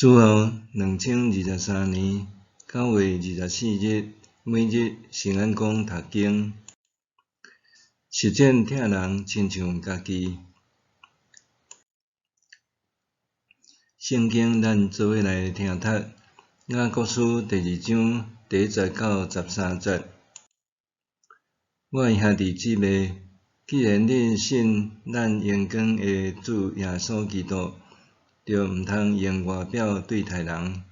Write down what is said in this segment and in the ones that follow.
主後2023年9月24日，每日新安講讀經，實踐疼人親像家己。聖經咱做伙來聽讀雅各書第二章第一節到十三節。我的兄弟姊妹，既然恁信咱榮光的主耶穌基督，就毋通用外表對待人。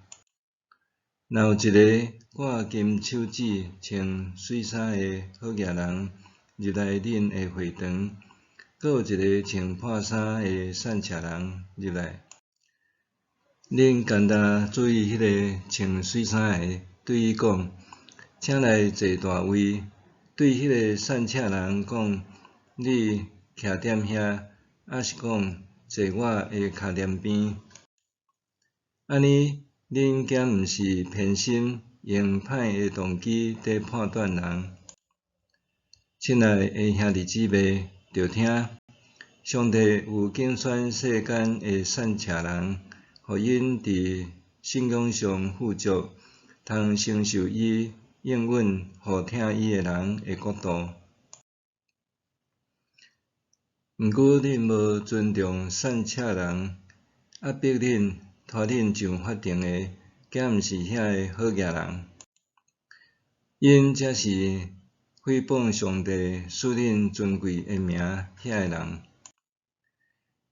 若有一个掛金手指、穿媠衫的好額人入來恁的會堂，閣有一个穿破衫的散赤人入來，恁干焦注意彼个穿媠衫的，對伊講：請來坐大位；對彼个散赤人講：你徛踮遐，抑是講：坐我的跤躡邊。按呢，恁敢毋是偏心，用歹的動機佇判斷人？親愛的兄弟姊妹，著聽，上帝有揀選世間的散赤人，予𪜶佇信仰上富足，通承受伊應允予疼伊的人的國度。毋過恁無尊重散赤人，壓迫恁、拖恁上法庭的，敢毋是遐个好額人？𪜶才是誹謗上帝賜恁尊貴的名遐个人。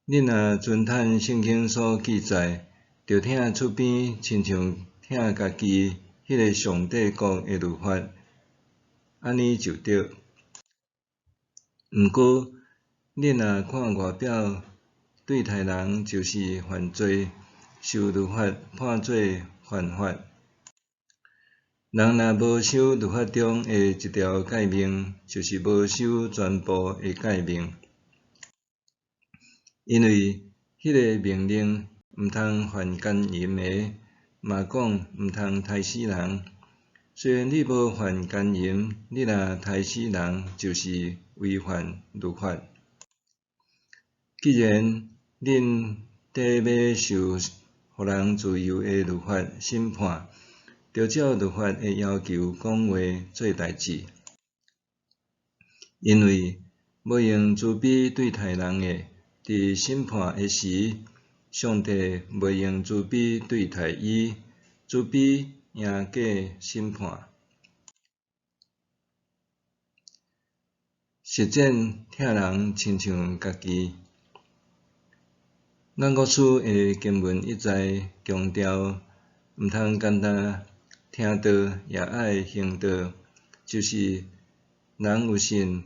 恁若遵趁聖經所記載，著疼厝邊親像疼家己彼个上帝國的律法，按呢就對。毋過，恁若看外表對待人，就是犯罪，受律法判做犯法。人若無守律法中的一條誡命，就是無守全部的誡命。因為彼个命令毋通犯姦淫的，嘛講毋通刣死人。雖然你無犯姦淫，你若刣死人，就是違反律法。既然恁佇欲受予人自由的律法審判，著照律法的要求講話做代誌。因為無用慈悲對待人的，佇審判的時，上帝袂用慈悲對待伊，慈悲贏過審判。實踐疼人親像家己。雅各書的經文一再強調，毋通干焦聽道，也愛行道，就是人有信，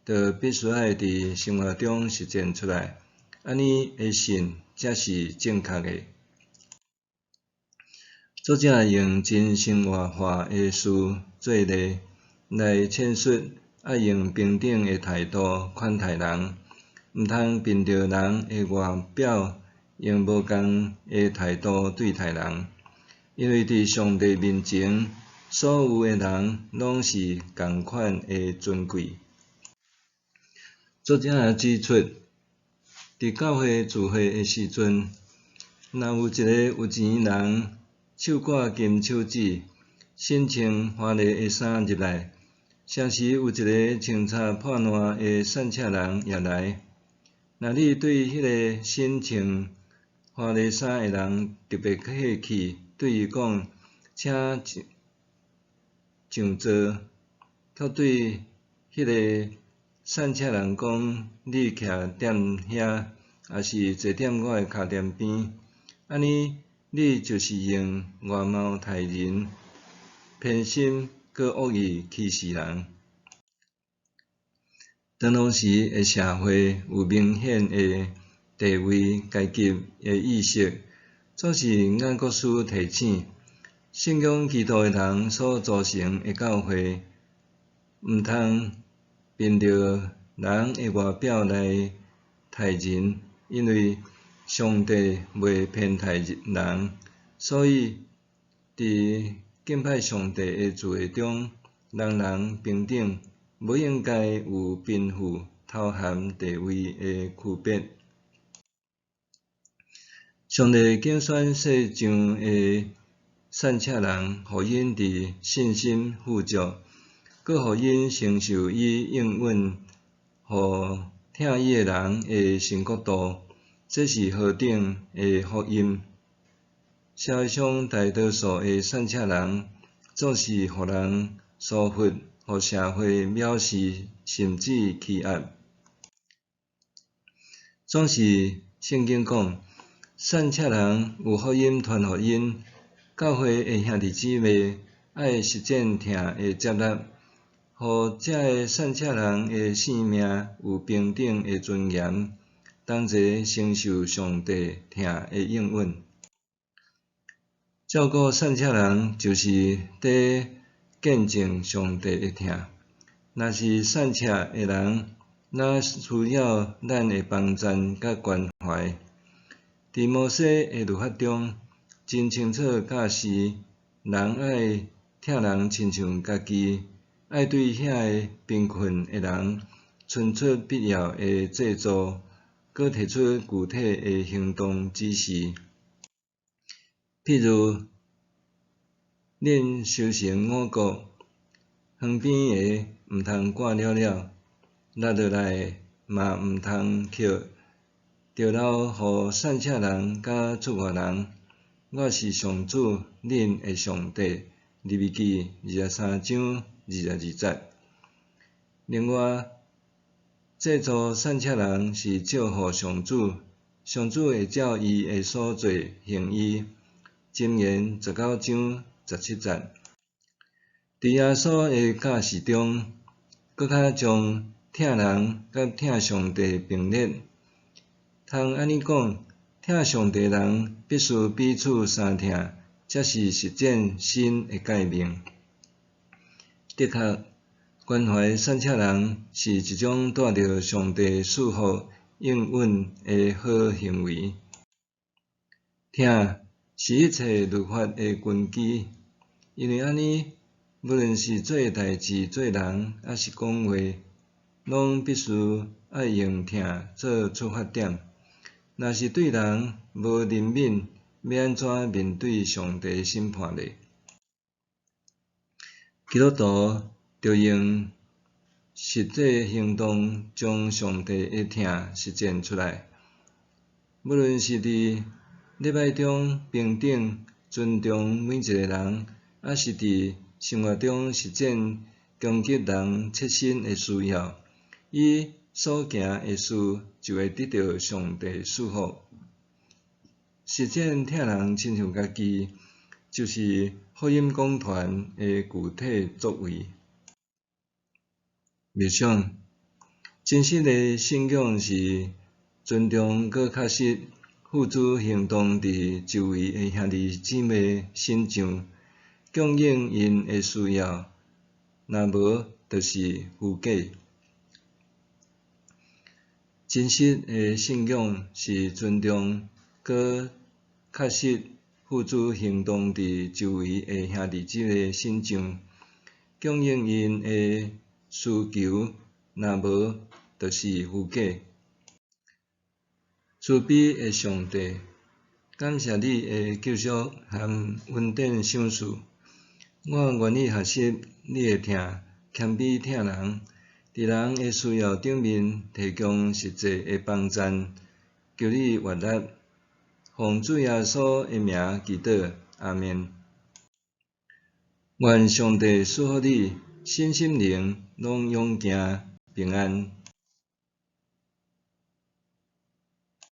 就必須愛佇生活中實踐出來，按呢的信才是正確的。作者用真生活化的事做例，來闡述愛用平等的態度款待人。毋通憑著人的外表，用無仝的態度對待人，因為佇上帝面前，所有的人攏是仝款的尊貴。作者指出，佇教會聚會的時陣，若有一个有錢人手掛金手指，身穿華麗的衫入來，同時有一个穿衫破爛的散赤人也來。若你對彼个身穿華麗衫的人特別客氣，對伊講，請上座，卻對彼个散赤人講，你徛踮遐，抑是坐踮我的跤躡邊，按呢，你就是用外貌待人，偏心閣惡意歧視人。當當時的社會有明顯的地位階級的意識，總是雅各書提醒，信仰基督的人所組成的教會，毋通憑著人的外表來待人，因為上帝袂偏待人，所以佇敬拜上帝的聚會中，人人平等。無應該有貧富、頭銜、地位的區別。上帝拣选世上的散赤人，予𪜶伫信心富足，阁予𪜶承受伊应允予疼伊的人的新国度，这是何等的福音！社会上大多数的散赤人，总是予人疏忽，予社会藐视，甚至欺压。总是圣经讲，散赤人有福音传予𪜶，教会的兄弟姊妹爱实践疼的接纳，予这个散赤人的性命有平等的尊严，同齐承受上帝疼的应允。照顾散赤人就是伫见证上帝的疼。若是散赤的人，若需要咱的帮赞佮关怀。伫摩西的律法中，真清楚教示人爱疼人亲像家己，爱对遐个贫困的人伸出必要的济助，阁提出具体的行动指示。譬如，恁收成五谷，园边的毋通割了了，落落来的嘛毋通捡，著留予散赤人佮出外人。我是上主恁的上帝。利未记23章22节。另外，济助散赤人是祝福上主，上主会照伊的所做行伊。箴言19章17节。伫耶稣的教示中，阁较将疼人佮疼上帝并列。通按呢讲，疼上帝人必须彼此相疼，才是实践新的诫命。的确，关怀散赤人是一种带著上帝赐福应允的好行为。疼是一切律法的根基，因为按呢，无论是做代志、做人，抑是讲话，拢必须爱用疼做出发点。若是对人无怜悯，欲按怎面对上帝审判呢？基督徒著用实际行动将上帝的疼实践出来，无论是伫礼拜中平等尊重每一个人，抑是伫生活中实践供给人切身的需要，伊所行的事就会得到上帝赐福。实践疼人亲像家己，就是福音讲团的具体作为。默想，真实的信仰是尊重阁确实付诸行动伫周围的兄弟姊妹身上，供应𪜶的需要，若无就是虚假。真实的信仰是尊重阁确实付诸行动伫周围的兄弟姊妹身上，供应𪜶的需求，若无就是虚假。慈悲的上帝，感谢你的救赎和恩典赏赐，我愿意学习你的疼，谦卑疼人，伫人的需要顶面提供实际的帮赞，求你悦纳，奉主耶稣的名祈祷，阿们。愿上帝赐福你，身心灵拢勇健平安。